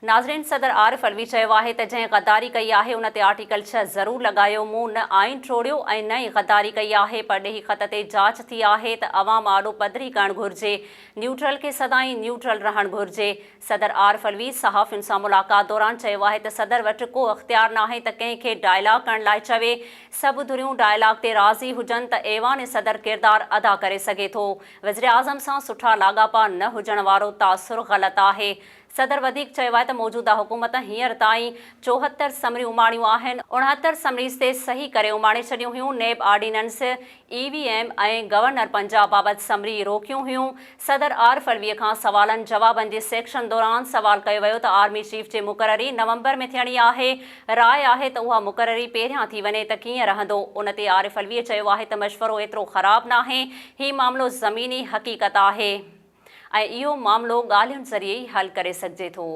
ناظرين صدر عارف علوي چيو آهي ته جنهن غداري ڪئي آهي ان تي آرٽيڪل ڇهه ضرور لڳايو، مون نه آئين ٽوڙيو ۽ نه ئي غداري ڪئي آهي، پرڏيهي خط تي جاچ ٿي آهي ته عوام آڏو پڌري ڪرڻ گهرجي، نيوٽرل کي سدائين نيوٽرل رهڻ گهرجي. صدر عارف علوي صحافين سان ملاقات دوران چيو آهي ته صدر وٽ ڪو اختيار ناهي ته ڪنهن کي ڊائلاگ ڪرڻ لاء چوي، سڀ ڌريون ڊائلاگ تي راضي هجن ته ايوان صدر ڪردار ادا ڪري سگهي ٿو، وزيراعظم سان سٺا لاڳاپا نه هجڻ وارو تاثر غلط آهي. صدر وڌيڪ چيو آهي ته موجوده حڪومت هينئر تائين 74 سمريون اماڻيون آهن، 69 سمريز تي صحيح ڪري اماڻي ڇڏيون هيون، NAB ordinance, E V M ۽ governor Punjab بابت سمري روڪيون هيون. صدر عارف علوي کان سوالن جوابن جي سيڪشن دوران سوال ڪيو ويو ته آرمي چيف جي مقرري نومبر ۾ ٿيڻي آهي، راء آهي ته اها مقرري پهريان ٿي وڃي ته ڪيئن رهندو؟ ان تي عارف علوي چيو آهي ته مشورو ايترو خراب ناهي، هي معاملو زميني حقيقت آهي. ۽ اهو معاملو ڳالهين ذريعي ئي حل ڪري سگهجي ٿو.